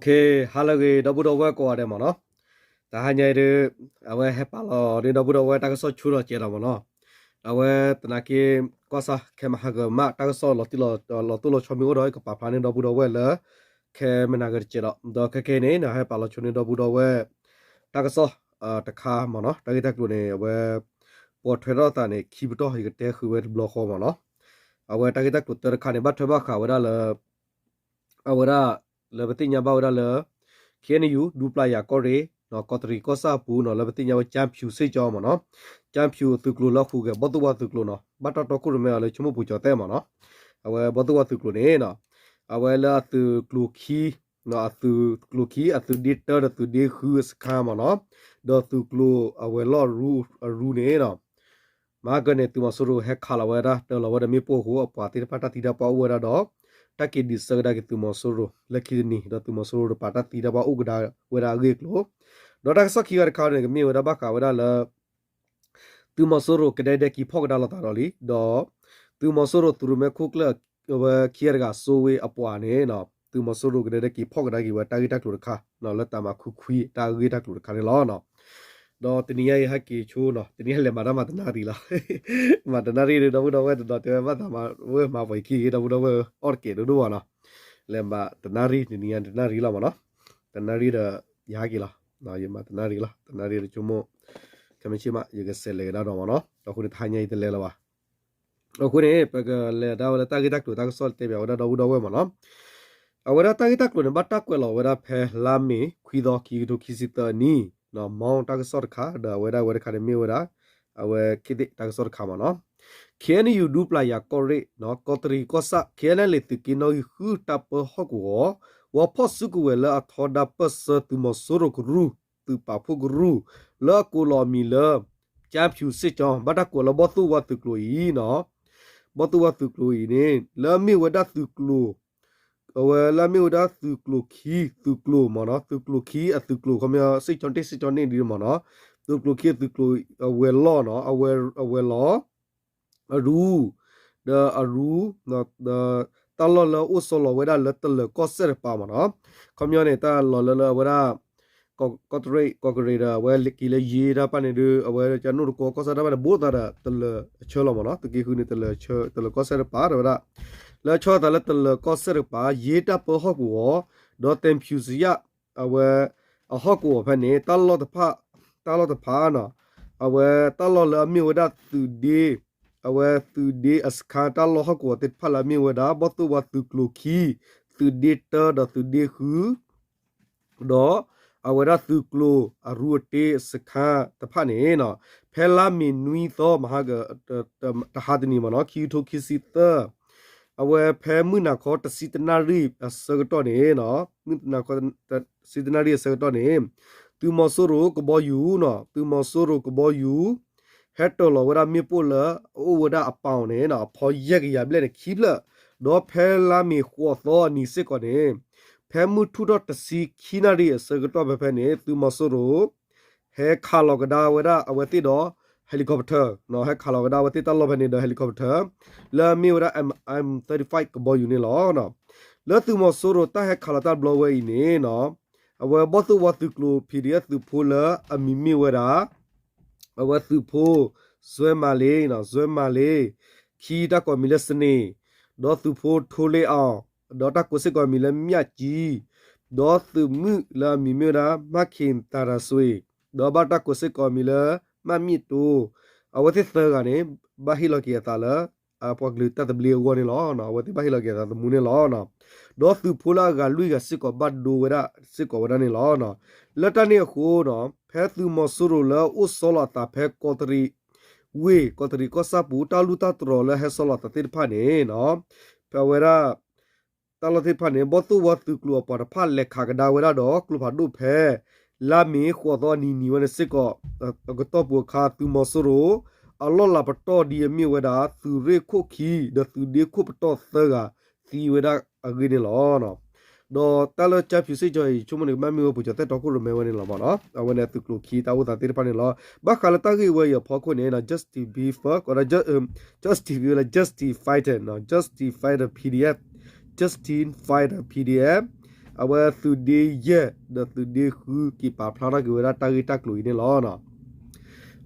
ကဲ ဟါလၢအဂ့ၤ ဒီပုၢ်ဒီဝဲၢ်ကိးဂၤဒဲးမ့ၢ်နီၤ, တဟါညါအံၤဒုး အဝဲဟဲပာ်လီၤန့ၢ်ဒီပုၢ်ဒီဝဲၢ်တၢ်ကစီၣ်ဆိဒီးကဲဒီးမ့ၢ်နီၤ, အဝဲသနာ်က့ ကီၢ်ဆၣ်ခဲမဟါကမး တၢ်ကစီၣ်လီၤတံၢ်လီၤ လီၤတိၢ်လီၤဆီမ့ၢ်အိၣ်ဒီး ကပာ်ဖျါန့ၢ်ဒီပုၢ်ဒီဝဲၢ်လၢ ခဲမနၤကတကဲဒီး ဒီးခဲကနံၣ်အံၤန့ၣ် ဟဲပာ်လီၤဆိန့ၢ်ဒီပုၢ်ဒီဝဲၢ် တၢ်ကစီၣ် တခါမ့ၢ်နီၤ, တၢ်ဂ့ၢ်တၢ်ကျိၤန့ၣ် အဝဲ ပိာ်ထွဲထီၣ်သးန့ၣ် ခံပတီၢ် ယကတဲဃုာ်ဝဲတဘျီဃီမ့ၢ်နီၤ, အဝဲတၢ်ဂ့ၢ်တၢ်ကျိၤတၢတခါန့ၣ် ဘၣ်ထွဲဘၣ်ဃးဝဲဒၣ်လၢ အဝဲဒၣ် လၢပသ့ၣ်ညါဘၣ်ဝဲဒၣ်လၢ ခ့ၣ်အဲၣ်ယူၣ် ဒူပျၢ်ယၤကီၢ်ရ့ၣ် ကီးတရံးကီၢ်ဆၣ်အပူၤနီၤ, လၢပသ့ၣ်ညါဝဲ ကၠၢဖၠူၣ်စ့ၣ်ကၠီမ့ၢ်နီၤ, ကၠၢဖၠူၣ်သုးကျိၤလၢအဟူးဂဲၤ ဘီၣ်သိၣ်ဝါသုးကျိၤနီၤ, ဘၣ်တၢ်တီခိၣ်ရိၣ်မဲအီၤလၢဆိကမိၣ်ပူၤကၠီၤသဲမ့ၢ်နီၤ, အဝဲဘီၣ်သိၣ်ဝါသုးကျိၤန့ၣ်နီၤ, အဝဲလၢအသုးကျိၤခံ အသုးကျိၤခံ အသုးဒ့တၢဒီးသုးဒ့ဃုအစခါမ့ၢ်နီၤ, ဒီးသုးကျိၤအဝဲၤလီၢ်အရူန့ၣ်နီၤ မဟါကန့ၣ် သုးမီၤစိရိၤဟဲခးလီၤဝဲဒၣ် တၢလီၤဝဲဒီးမ့ၣ်ပိၢ်အဃိ အပှၤသ့ၣ်တဖၣ်တၢ်သံတၢ်ပှၢ်အိၣ်ဝဲဒၣ်ဒီး တၢ်က့ၤဒံးဆၢကဒါက့ၤသုးမီၤစိရိၤ လၢခံတနံၤ ဒီးသုးမီၤစိရိၤတပာ်တၢ်သံတၢ်ပှၢ်အိၣ်ကဒါဝဲဒၣ်အဂ့ၢ်အကျိၤ, ဒီးတၢ်ကစီၣ်ခံဂၤတခါန့ၣ် ကမ့ၢ်ဝဲဒၣ်ဘၣ်ဃးဝဲဒၣ်လၢ သုးမီၤစိရိၤကဒဲဒဲက့ၤဖီၣ်ကဒါလိာ်သးဒီးလံ, ဒီး သုးမီၤစိရိၤသုးရိၣ်မဲခိၣ်ကျၢၢ် အဝဲခံဂၤတဂၤစိဝ့အပှၤန့ၣ် သုးမီၤစိရိၤကဒဲဒဲက့ၤဖီၣ်ကဒါက့ၤဝဲတၢ်ဂ့ၢ်တၢ်ကျိၤတခါ လၢတၢ်မၤခုခွံတၢ်ဂ့ၢ်တၢ်ကျိၤတခါန့ၣ်လီၤ. ဒီးတနံၤညါအံၤဟဲက့ၤဆိနီၤ, တနံၤညါလဲၤမၤတၢ်မၤတနၣ်ရံၣ်လီၤ. မၤတနၣ်ရံၣ်ဒီး ဒီပုၢ်ဒီဝဲၢ်တဒီးတဲဝဲဘၣ်သးမၤဝဲမၤပှဲၤခံဂ့ၤ ဒီပုၢ်ဒီဝဲၢ်အီၣ်တကဲးဒိၣ်ဒိၣ်ဘၣ်နီၤ, လဲၤမၤတနၣ်ရံၣ် တနံၤညါတနၣ်ရံၣ်လီၤမ့ၢ်နီၤ, တနၣ်ရံၣ်ဒီး ယဟဲက့ၤလီၤ, ယမၤတနၣ်ရံၣ်လီၤ, တနၣ်ရံၣ်ဒီးဆိကမိၣ် ခဲမုၢ်ဆ့ၣ်မး ယကစဲးလဲၤကဒါဒီးမ့ၢ်နီၤ, အဃိန့ၣ်တဟါညါအံၤတလဲၤလၢၤဘၣ်. အဃိန့ၣ် ပကလဲၤဒၣ်ဝဲလၢတၢ်ဂ့ၢ်တၢ်ကျိၤတၢ်ကစီၣ်တဲဘၣ်ဝဲဒၣ်ဒီပုၢ်ဒီဝဲၢ်မ့ၢ်နီၤ, အဝဲဒၣ်တၢ်ဂ့ၢ်တၢ်ကျိၤန့ၣ် ဘၣ်တၢ်ကွဲးလီၤဝဲဒၣ်ဖဲလါမ့ၤခွံသီ ခံကထိခံဆံသၢနံၣ်, မ့ၢ်တၢ်ကစီၣ်တခါ ဒီးအဝဲဒၣ်ဝဲတခါန့ၣ်မ့ၢ်ဝဲဒၣ် အဝဲခ့သ့ၣ်တၢ်ကစီၣ်တခါမ့ၢ်နီၤ, ခ့ၣ်အဲၣ်ယူၣ် ဒူပျၢ်ယၤကီၢ်ရ့ၣ် ကီးတရံးကီၢ်ဆၣ် ခ့ၣ်အဲၣ်ယူၣ် သုးက့နီၣ်ဂံၢ်ဃုတၢ်ပၢဟီၣ်ကဝီၤ ဝီၤဖီၣ်စုကဝဲၤလၢအထီဒါပၢၢ်ဆၢသုးမီၤစိရိၤကရူၢ် သုးပာ်ဖှိၣ်ကရူၢ် လၢအကိးလီၤအမံၤလၢ ကၠၢဖၠူၣ်စ့ၣ်ကၠီ ဘၣ်တၢ်ကွဲးလၢဘီၣ်သိၣ်ဝါသုးကျိၤအံၤနီၤ, ဘီၣ်သိၣ်ဝါသုးကျိၤအံၤန့ၣ် လၢအမ့ၢ်ဝဲဒၣ်သုးကျိၤ အဝဲလၢအမ့ၢ်ဝဲဒၣ်သုးကျိၤခံ သုးကျိၤမ့ၢ်နီၤ, သုးကျိၤခံအသုးကျိၤ ခီပညီ စ့ၣ်ကၠီတ့ၢ် စ့ၣ်ကၠီန့ၣ်ဒ်မ့ၢ်နီၤ, သုးကျိၤခံအသုးကျိၤ အဝဲၤလီၢ်နီၤ, အဝဲၤလီၢ် အရူ ဒီးအရူ တၢ်လီၢ်လၢအအိၣ်ဆီလီၤဝဲဒၣ်လၢတလၢၤကီၢ်စဲၣ်တပၤမ့ၢ်နီၤ, ခီပညီန့ၣ် တၢ်လီၢ်လၢလၢအဝဲဒၣ် ကီးတရံး ကီးကရ့းဒီး အဝဲက့ၤလၢယ့ၢ်တၢ်တဖၣ်န့ၣ်ဒီး အဝဲကၠၢ်နိၣ်တကီကီၢ်ဆၣ်တၢ်တဖၣ်န့ၣ် ဘူးသးဒီးတလၢၤအဆၢလီၤမ့ၢ်နီၤ, သုးက့ဃုန့ၣ် တလၢၤဆၢ တလၢၤကီၢ်စဲၣ်တပၤ တဲဝဲဒၣ် လၢအဆီသးလၢတလၢၤကီၢ်စဲၣ်တပၤ ယ့ၢ်တၢ်ပၢဟီၣ်ကဝီၤ ဒီးသဲဖၠူၣ်စယၣ် အဝဲ အဟီၣ်ကဝီၤဖဲန့ၣ် တၢ်လီၢ်တဖၣ် တၢ်လီၢ်တဖၣ်နီၤ, အဝဲတၢ်လီၢ်လၢအမ့ၢ်ဝဲဒၣ်သုးဒ့ အဝဲသုးဒ့အစခါ တၢ်လီၢ်ဟီၣ်ကဝီၤသ့ၣ်တဖၣ်လၢအမ့ၢ်ဝဲဒၣ် ဘီၣ်သိၣ်ဝါသုးကျိၤခံ သုးဒ့တၢဒီးသုးဒ့ဃု ဒီးအဝဲဒၣ်သုးကျိၤအရူအတ့အစခါတဖၣ်န့ၣ်နီၤ, ဖဲလါမ့ၤနွံသီ မဟါက တဟါတနံၤမ့ၢ်နီၤ ခံကထိခံဆံသၢ အဝဲဖဲမုၢ်နၤခီတဆံတနၣ်ရံၣ်အဆၢကတီၢ်န့ၣ်နီၤ, မုၢ်နၤခီတဆံတနၣ်ရံၣ်အဆၢကတီၢ်န့ၣ် သုးမီၤစိရိၤကဘီယူၤနီၤ, သုးမီၤစိရိၤကဘီယူၤ ဟဲတၢၤလီၤဝဲဒၣ်မ့ၣ်ပိၢ်လၢအအိၣ်ဝဲဒၣ်အပီၣ်န့ၣ်နီၤ, အဖီယဲၢ်ကယၤဘျဲၣ်န့ၣ်ခံဖျၢၣ်, ဒီးဖဲလါမ့ၤဃိးသီအနံၤစ့ၢ်ကီးန့ၣ် ဖဲမုၢ်ထူၣ်ထီၣ်တဆံခံနၣ်ရံၣ်အဆၢကတီၢ်ဖဲဖဲန့ၣ် သုးမီၤစိရိၤ ဟဲခးလီၤကဒါဝဲဒၣ်အဝဲသ့ၣ်ဒီး helicopter နီၤ, ဟဲခးလီၤကဒါအဝဲသ့ၣ်တၢ်လီၢ်ဖဲန့ၣ်ဒီး helicopter လၢအမ့ၢ်ဝဲဒၣ် M thirty-five ကဘီယူၤန့ၣ်လီၤ. လၢသုးမီၤစိရိၤတၢ်ဟဲခးလီၤတၢ်တဘျီဝဲအံၤန့ၣ်နီၤ, အဝဲဘီၣ်သိၣ်ဝါသုးကျိၤ P D F သုးဖိလၢအမံၤမ့ၢ်ဝဲဒၣ် အဝဲသုးဖိ စွဲမၤလ့ၤနီၤ, စွဲမၤလ့ၤ, ခံတၢ်ကိးမံၤလၢစန့ၤ, ဒီးသုးဖိထိလ့အီၤ, ဒီးတၢ်ကိးစ့ၢ်ကီးမံၤလၢမျၢ်ကံ, ဒီးသုးမုၣ်လၢအမံၤမ့ၢ်ဝဲဒၣ် မၢ်ခ့ၤသၤရၤစွ့ၤ, ဒီးဘၣ်တၢ်ကိးစ့ၢ်ကီးမံၤလၢ မၢ်မံၣ်တိ, အဝဲသ့ၣ်သၢဂၤန့ၣ် ဘၣ်ဟ့ၣ်လီၤက့ၤအသးလၢ အပှၤကလုာ်တၢ်သဘျ့အဂီၢ်န့ၣ်လီၤ. အဝဲသ့ၣ်ဘၣ်ဟ့ၣ်လီၤက့ၤအသးသမူန့ၣ်လီၤ. ဒီးသုးဖိလၢအဂၤလွံၢ်ဂၤစ့ၢ်ကီးဘၣ်ဒိဝဲဒၣ်စ့ၢ်ကီးဝဲဒၣ်န့ၣ်လီၤ. လၢတၢ်န့ၣ်အဃိနီၤ, ဖဲသုးမီၤစိရိၤလၢအအိၣ်ဆီလီၤအသးဖဲကီးတရံးဝ့ၢ် ကီးတရံးကီၢ်ဆၣ်ပူၤ တၢ်လူၢ်တၢ်တြီၤလၢဟဲဆီလီၤအသးသ့ၣ်တဖၣ်န့ၣ်နီၤ, ဖဲဝဲဒၣ် တၢ်လီၢ်သ့ၣ်တဖၣ်န့ၣ် ဘီၣ်သိၣ်ဝါသုးကျိၤအပှၤတဖၣ်လဲၤခးကဒါဝဲဒၣ်ဒီး ကျိဖးဒိၣ်ဖဲ လါမ့ၤဃိးသီအနံၤနံၤဝဲန့ၣ်စ့ၢ်ကီး အကတီၢ်ပူၤအခါ သုးမီၤစိရိၤ အလီၢ်လၤပတီၢ်ဒ်အမ့ၢ်ဝဲဒၣ် သုးရ့ၣ်ခိၣ်ခံ ဒီးသုးဒ့ခိၣ်ပတီၢ်သၢဂၤ သံဝဲဒၣ်အဂ့ၢ်န့ၣ်လီၤ. ဒီးတၢ်လၢကၠၢဖၠူၣ်စ့ၣ်ကၠီအံၤ ဆိကမိၣ်န့ၣ် ကဘၣ်မ့ၢ်ဝဲပူၤကၠီၤသဲၣ်တီခိၣ်ရိၣ်မဲဝဲန့ၣ်လီၤမ့ၢ်နီၤ. အဝဲန့ၣ်သုးကျိၤခံတၢ်အိၣ်သးသ့ၣ်တဖၣ်န့ၣ်လီၤ. ဘၣ်ဃးလၢတၢ်ဂ့ၢ်ဝဲအံၤအဖီခိၣ်န့ၣ် Justin Bieber က Justin Bieber လၢ Justin Fighter နီၤ, Justin Fighter P D F, Justin Fighter P D F အဝဲသုးဒ့ယဲၢ် ဒီးသုးဒ့ဃု က့ၤပာ်ဖျါထီၣ်က့ၤဝဲဒၣ်တၢ်ဂ့ၢ်တၢ်ကျိၤအံၤန့ၣ်လီၤ.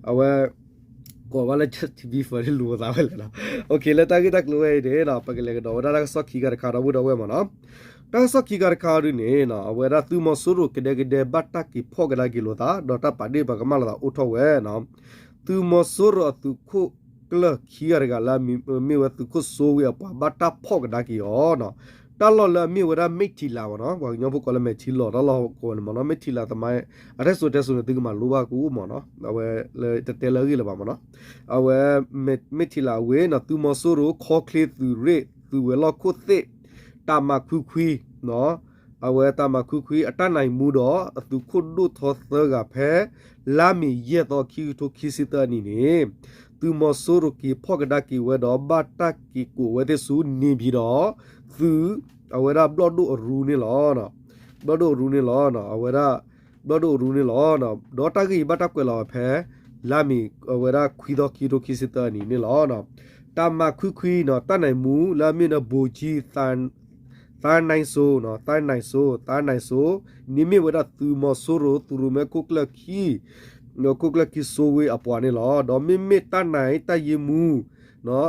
အဝဲ ကိးဘၣ်လၢ T B four န့ၣ်လူၤသးဝဲလဲၣ်နီၤ. လၢတၢ်ဂ့ၢ်တၢ်ကျိၤဝဲအံၤန့ၣ် ပကလဲၤကဒီးဝဲဒၣ်တၢ်ကစီၣ်ခံခါတခါဒီပုၢ်ဒီဝဲၢ်မ့ၢ်နီၤ. တၢ်ကစီၣ်ခံခါတခါဒုန့ၣ် အဝဲဒၣ်သုးမီၤစိရိၤကဒဲကဒဲဘၣ်တၢ်က့ၤဖီၣ်ကဒါက့ၤလိာ်သး ဒီးတၢ်ပာ်ဒ့ၣ်ပာ်ကမၣ်လိာ်သးအိၣ်ထီၣ်ဝဲနီၤ. သုးမီၤစိရိၤအသုးခိၣ်ကျၢၢ်ခံဂၤတဂၤလၢအမ့ၢ်ဝဲသုးခိၣ်စိဝ့အပှၤဘၣ်တၢ်ဖီၣ်ကဒါက့ၤအီၤနီၤ. တၢ်လီၢ်လၢအမ့ၢ်ဝဲဒၣ်မ့ၢ်ထံလးမ့ၢ်နီၤ, ပှၤကညီဖိကိးလၢမဲာ်ထံလီၤ တၢ်လီၢ်ကိးန့ၣ်မ့ၢ်နီၤ, မ့ၢ်ထံလးသမိုင်း အထဲစိၤတဲစိၤန့ၣ် သုကမၤလိဘၣ်ကအိၣ်မ့ၢ်နီၤ, အဝဲလၢတတဲလၢအဂ့ၢ်လၢၤဘၣ်မ့ၢ်နီၤ. အဝဲ မ့ၢ်ထံလးအဝ့ၢ်နီၤ သုးမီၤစိရိၤ ခီချ့သုးရ့ၣ် သုးဝဲၤလီၢ်ခိၣ်သ့ၣ် တၢ်မၤခွံခွံ အဝဲတၢ်မၤခွံခွံအတၢ်နံၤမူဒီး အသုးခိၣ်ဒိၣ်ထီသၢဂၤဖဲ လါမ့ၤယဲၢ်သီ ခံကထိခံဆံသၢအနံၣ်န့ၣ် သုးမီၤစိရိၤက့ၤဖီၣ်ကဒါက့ၤဝဲဒီး ဘၣ်တၢ်က့ၤကိးဝဲသ့ၣ်ဆူန့ၣ်ပၠံၤဒီး သုး အဝဲဒၣ်ဘျီၣ်ဒိၣ်အရူန့ၣ်လီၤ. ဘျီၣ်ဒိၣ်အရူန့ၣ်လီၤ. အဝဲဒၣ် ဘျီၣ်ဒိၣ်အရူန့ၣ်လီၤ. ဒီးတၢ်ဂ့ၢ်အံၤဘၣ်တၢ်ကွဲးလီၤဝဲဖဲ လါမ့ၤ အဝဲဒၣ်ခွံသီ ခံကထိခံဆံသၢအနံၣ်န့ၣ်လီၤ. တၢ်မၤခွံခွံနီၤ တၢ်နံၤမူလၢအမ့ၢ်နီၤ ဘိၣ်ကၠံ သါနံစိ သါနံစိ သါနံစိ န့ၣ်မ့ၢ်ဝဲဒၣ်သုးမီၤစိရိၤ သုးရိၣ်မဲခိၣ်ကျၢၢ်ခံ ခိၣ်ကျၢၢ်ခံစိဝ့အပှၤန့ၣ်လီၤ. ဒီးမ့မ့ၢ်တၢ်နံၤတၢ်ယ့မူ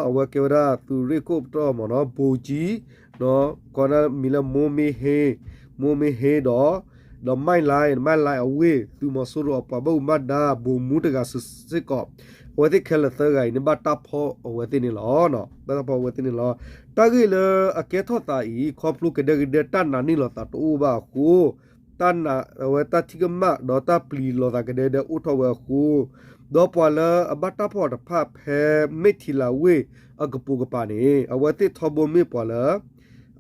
အဝဲကဲဝဲဒၣ်သုးရ့ၣ်ခိၣ်ပတီၢ်မ့ၢ်နီၤ ဘိၣ်ကၠံ ကိးဒၣ်မံၤလၢ မိၢ်မ့ၢ်ဟ့ မိၢ်မ့ၢ်ဟ့ဒီး ဒီးမၢၢ်လၢ် မၢၢ်လၢ်အဝ့ၢ် သုးမီၤစိရိၤအပှၤဘၣ်မူဘၣ်ဒါ ဘိၣ်မူတဂၤစ့ၢ်ကီး အဝဲသ့ၣ်ခဲလၢာ်သၢဂၤအံၤန့ၣ် ဘၣ်တၢ်ဖီၣ်အဝဲသ့ၣ်န့ၣ်လီၤ. ဘၣ်တၢ်ဖီၣ်အဝဲသ့ၣ်န့ၣ်လီၤ. တၢ်ဂ့ၢ်လၢအကဲထီၣ်သးအံၤ ခီဖျိကဒဲကဒဲတၢ်နာ်န့ၢ်လီၤသးတအိၣ်ဘၣ်အဃိ တၢ်နာ် အဝဲတၢ်ထံၣ်ကမၣ်ဒီးတၢ်ပျံၤလိာ်သးကဒဲကဒဲအိၣ်ထီၣ်ဝဲအဃိ ဒီးပှၤလၢအဘၣ်တၢ်ဖီၣ်တဖၣ်ဖဲမ့ၢ်ထံလးဝ့ၢ်အကပိာ်ကပၤန့ၣ် အဝဲသ့ၣ်ထီဘိမ့ၢ်ပှၤလၢ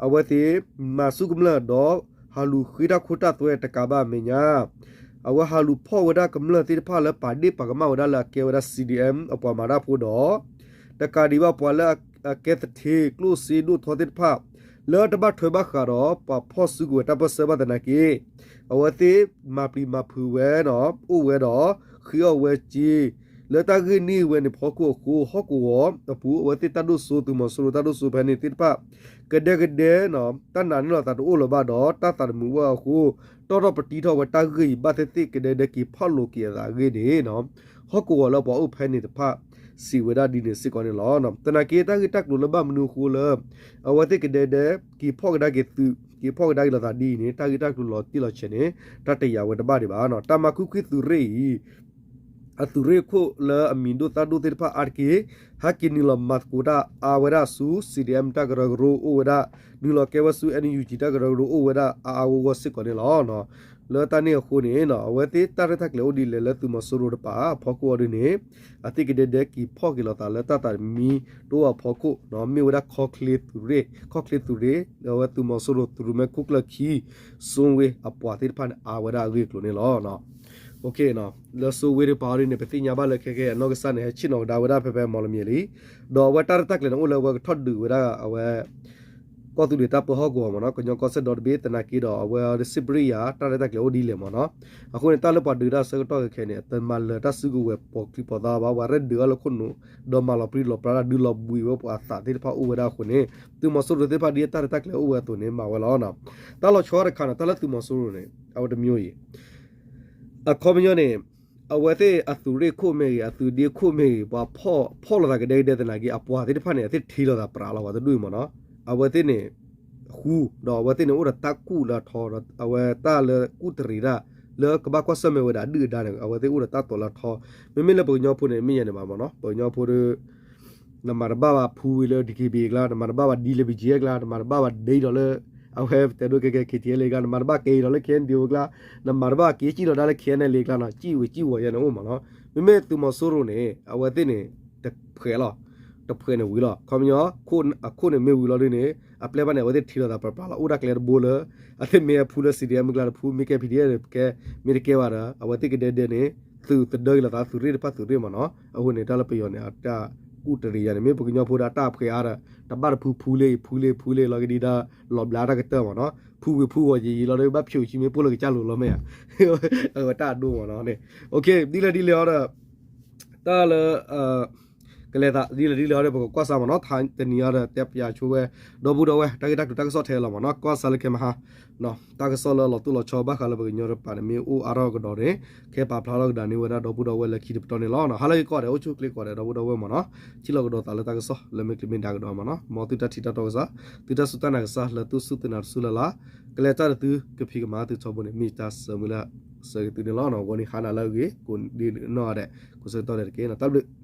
အဝဲသ့ၣ်မၤဆူၣ်ကမျၢၢ်ဒီး ဟးလူၤဃ့တၢ်ခိတၢ်သွဲတကးဘၣ်အမဲာ်ညါ အဝဲဟးလူၤဖီၣ်ဝဲဒၣ်ကမျၢၢ်သ့ၣ်တဖၣ်လၢပာ်ဒ့ၣ်ပာ်ကမၣ်ဝဲဒၣ်လၢအကဲဝဲဒၣ် C D M အပှၤမၤတၢ်ဖိဒီး တကးဒံးဘၣ်ပှၤလၢအကဲသထ့ကျိၣ်စ့ဒိၣ်ထီသ့ၣ်တဖၣ် လၢတဘၣ်ထွဲဘၣ်ဃးဒီး ပှၤဖီၣ်စုကဝဲၤတၢ်ပၢၢ်ဆၢဘၣ်သနာ်က့ အဝဲသ့ၣ်မၤပျံၤမၤဖုးဝဲဒီး အိၣ်ဝဲဒီး ဃ့အီၣ်ဝဲစ့ လၢတၢ်ဂ့ၢ်န့ၢ်ဝဲန့ၣ်ဖီခိၣ်အဃိ ဟီၣ်ကဝီၤအပူၤ အဝဲသ့ၣ်တၢ်ဒိၣ်စိ သုးမီၤစိရိၤတၢ်ဒိၣ်စိဖဲန့ၣ်သ့ၣ်တဖၣ် ကဒဲကဒဲ တၢ်နာ်န့ၢ်လီၤသးတအိၣ်လၢၤဘၣ်ဒီး တၢ်သးတမုာ်ဝဲအဃိ တီၢ်ထီၣ်ပတံထီၣ်ဝဲတၢ်ဂ့ၢ်အံၤ ဘၣ်သ့ၣ်သ့ၣ်ကဒဲကဒဲက့ၤဖီၣ်လိာ်က့ၤအသးအဂ့ၢ်န့ၣ် ဟီၣ်ကဝီၤလၢပှၤအိၣ်ဖဲန့ၣ်တဖၣ် စံးဝဲဒၣ်ဒ်န့ၣ်စ့ၢ်ကီးန့ၣ်လီၤ. သနာ်က့ တၢ်ဂ့ၢ်တၢ်ကျိၤလၢဘၣ်မနုၤအဃိလၢ အဝဲသ့ၣ်ကဒဲကဒဲ က့ၤဖီၣ်ကဒါက့ၤသုး က့ၤဖီၣ်ကဒါက့ၤလိာ်သးဒ်အံၤန့ၣ် တၢ်ဂ့ၢ်တၢ်ကျိၤလီၤတံၢ်လီၤဆဲးန့ၣ် တၢ်တယာ်ဝဲတဘၣ်ဒံးဘၣ်နီၤ. တၢ်မၤခွံခွံသုးရ့ၣ်အံၤ အသုးရ့ၣ်ခိၣ်လၢအမံၤဒိၣ်သၣ်ဒိၣ်သ့ၣ်တဖၣ်အါတက့ၢ် ဟဲက့ၤနုာ်လီၤမၤသကိးတၢ်အါဝဲဒၣ်ဆူ C D M တၢ်ကရၢကရိအိၣ်ဝဲဒၣ် နုာ်လီၤကဲဝဲဆူ N U G တၢ်ကရၢကရိအိၣ်ဝဲဒၣ်အါအါဂီၢ်ဂီၢ်စ့ၢ်ကီးန့ၣ်လီၤ. လၢတၢ်န့ၣ်အဃိန့ၣ် အဝဲသ့ၣ်တၢ်ရဲၣ်တၢ်ကျဲၤအိၣ်ဒ်လဲၣ်လၢသုးမီၤစိရိၤတပၤအဖီခိၣ်အီၤဒ်န့ၣ် အသ့ၣ်ကဒဲကဒဲက့ၤဖီၣ်က့ၤလိာ်သးလၢတၢ်သးတမံၤတအိၣ်အဖီခိၣ် မ့ၢ်ဝဲဒၣ်ခီချ့သုးရ့ၣ် ခီချ့သုးရ့ၣ် အဝဲသုးမီၤစိရိၤသုးရိၣ်မဲခိၣ်ကျၢၢ်ခံ စိဝ့အပှၤသ့ၣ်တဖၣ်န့ၣ် အါဝဲဒၣ်အဂ့ၢ်အကျိၤန့ၣ်လီၤ. လၢစိဝ့တပၤအီၤဒ်န့ၣ် ပသ့ၣ်ညါဘၣ်လၢခဲကဲအနီၢ်ကစၢ်န့ၣ် ဟဲဆ့ၣ်နီၤကဒါဝဲဒၣ်ဖဲဖဲမီၢ်လမၠဲၤလံ ဒီးအဝဲတၢ်ရဲၣ်တၢ်ကျဲၤန့ၣ်အိၣ်လၢအဝဲကထီၣ်ဒုးဝဲဒၣ်အဝဲ ကီၢ်သူလ့ၤတၢ်ပၢဟီၣ်ကဝီၤမ့ၢ်နီၤ ကညီကီၢ်စဲၣ်ဒီတဘ့ၣ်သနာ်က့ဒီး အဝဲအီၤဒ်စံးဘရ့ၣ်ယၤ တၢ်ရဲၣ်တၢ်ကျဲၤအိၣ်ဒ်လဲၣ်မ့ၢ်နီၤ အဃိန့ၣ် တၢ်လၢပှၤဒုးတၢ်ဆၢကတီၢ်ခဲခဲန့ၣ် တမၤလၢၤတၢ်စုကဝဲၤပိာ်ချံပိာ်သးဘၣ် ပှၤရဲၣ်ဒုးအီၤလၢခိၣ်နူာ် ဒီးမၤလီၤပြံလီၤပြါတၢ်ဒုးလီၤဘှံးဝဲပှၤအသးသ့ၣ်တဖၣ်အိၣ်ဝဲဒၣ်အဃိန့ၣ် သုးမီၤစိရိၤသ့ၣ်တဖၣ်ဒ်အတၢ်ရဲၣ်တၢ်ကျဲၤအိၣ်ဝဲအသိးန့ၣ် မၤဝဲလီၤ. တၢ်လီၤဆီတခါန့ၣ် တၢ်လၢသုးမီၤစိရိၤန့ၣ် အဝဲတမံၤအံၤ အခီပညီန့ၣ် အဝဲသ့ၣ်အသုးရ့ၣ်ခိၣ်မ့ၢ်ဂ့ၤ အသုးဒ့ခိၣ်မ့ၢ်ဂ့ၤ ပှၤဖီၣ်လိာ်သးကဒဲကဒဲသနာ်က့ အပှၤသ့ၣ်တဖၣ်န့ၣ် အသ့ၣ်ထံၣ်လိာ်သးပြးလီၤ ပှၤတဒူၣ်အံၤမ့ၢ်နီၤ အဝဲသ့ၣ်န့ၣ် ဃူ ဒီးအဝဲသ့ၣ်န့ၣ်အိၣ်ဒီးတၢ်ကူၣ်လၢထီ အဝဲတၢ်လၢကူၣ်တရံးတၢ် လၢကဘၣ်ကွၢ်ဆၢၣ်မဲာ်ဝဲဒၣ်အဒုၣ်အဒါန့ၣ် အဝဲသ့ၣ်အိၣ်ဒီးတၢ်တိာ်လၢထီ မ့မ့ၢ်လၢပှၤကညီဖိန့ၣ် မ့ၢ်ယဲန့ၣ်ဘၣ်မ့ၢ်နီၤ ပှၤကညီဖိဒီး နမၤတဘၣ်ဘၣ်ဖူဝံၤလၢ D K B A အကျါ နမၤတဘၣ်ဘၣ်ဒ်လၢ B G F အကျါ နမၤတဘၣ်ဘၣ်ဒ်ဒီးလၢ အဝဲတဲဒိၣ်ကဲကဲ K T L A အကျါ နမၤတဘၣ်က့ၤဒီးလၢ K N D O အကျါ နမၤတဘၣ်က့ၤစံၣ်လီၤဒါလၢ K N L A အကျါနီၤ စံၣ်ဝံၤစံၣ်ဝီၤယဲန့ၣ်အိၣ်မ့ၢ်နီၤ မ့မ့ၢ်သုးမီၤစိရိၤန့ၣ် အဝဲသ့ၣ်န့ၣ် တဖှဲးလီၤ တဖှဲးန့ၣ်ဝံၤလီၤ ခီပညီ အခိၣ်န့ၣ်မ့ၢ်ဝံၤလီၤဒ်န့ၣ် အပျဲၢ်ဘၣ်န့ၣ် အဝဲသ့ၣ်ထံၣ်လိာ်သးပြးပြးလီၤ အိၣ်တၢ်ကျဲတဘိလၢ အသ့ၣ်မ့ၢ်အဖူလၢ C D M အကျါတဖူ မ့ၢ်ကဲ P D F တကဲ မ့ၢ်တကဲဘၣ်ဒီး အဝဲသ့ၣ်ကဒဲဒဲန့ၣ် သုးသဒၢက့ၤလိာ်သး သုးရ့ၣ်တဖၣ်သုးရ့ၣ်မ့ၢ်နီၤ အဃိန့ၣ် တၢ်လၢပယီၤန့ၣ် အတၢ်ကူၣ်တရံးယၤန့ၣ် မ့ၢ်ပှၤကညီဖိဒီးတၢ်ဖှဲးအါဒီး တဘၣ်တဖုဖူလ့ ဖူလ့ ဖူလ့လီၤကဒံဒီး လီၤဘျးတၢ်ကတၢၢ်မ့ၢ်နီၤ ဖူဝံၤဖူဝီၤယံာ်ယံာ်လီၤဒီး ဘၣ်ဖျိးဆံမ့ၢ်ပိၢ်လၢကစၢ်လိၤလီၤမ့ၢ်ဧါ အဝဲတၢ်အဒိမ့ၢ်နီၤ ဒ်လဲၣ်ဒ်လဲၣ်အီၤဒီး တၢ်လၢ ကလဲၤသးဒ်လဲၣ်ဒ်လဲၣ်အီၤဒီး ပကကွၢ်စၢ်မ့ၢ်နီၤ, တနံၤအံၤဒီး တဲပၠးဆိဝဲ ဒီပုၢ်ဒီဝဲၢ် တၢ်ဂ့ၢ်တၢ်ကျိၤတၢ်ကစီၣ်ထဲလီၤမ့ၢ်နီၤ, ကွၢ်စၢ်လၢခဲမဟါ တၢ်ကစီၣ်လၢအလီၤတိၢ်လီၤဆီဘၣ်ဃးလၢပှၤကညီတကပၤန့ၣ် မ့ၢ်အိၣ်အါထီၣ်ကဒီးန့ၣ် ကဟဲပာ်ဖျါထီၣ်ကဒါန့ၢ်ဝဲဒၣ်ဒီပုၢ်ဒီဝဲၢ်လၢခံတပတီၢ်န့ၣ်လီၤ. ဟါလၢအဂ့ၤကိးဂၤဒဲး အိၣ်ဆူၣ်အိၣ်ချ့ကိးဂၤဒဲး ဒီပုၢ်ဒီဝဲၢ်မ့ၢ်နီၤ, ထံၣ်လိာ်ကဒီးသးလၢတၢ်ကစီၣ်လၢမ့ၢ်ကျိၤမ့ၢ်ဒါကဒီးမ့ၢ်နီၤ, မ်သုတၢ်ထံၣ်တၢ်တီကစၢ်, သုတၢ်စူၢ်တၢ်နာ်ကစၢ်လၢသုစူၢ်သုနာ်တစူၢ်လၢ်လၢ်, ကလဲၤတၢ်ဒီးသုကဖံးကမၤသုထီဘိန့ၣ် မ့ၢ်တၢ်ဆၢမုၢ်လၢ်ဆၢက့ၤသုန့ၣ်လီၤ. ဂီၤနံၤဟါနၤလၢအဂ့ၤ ကိးဒ်နီၢ်ဂၤဒဲး ကိးဆၢကတီၢ်ဒဲးတက့ၢ်နီၤ, တၢ်ဘျုး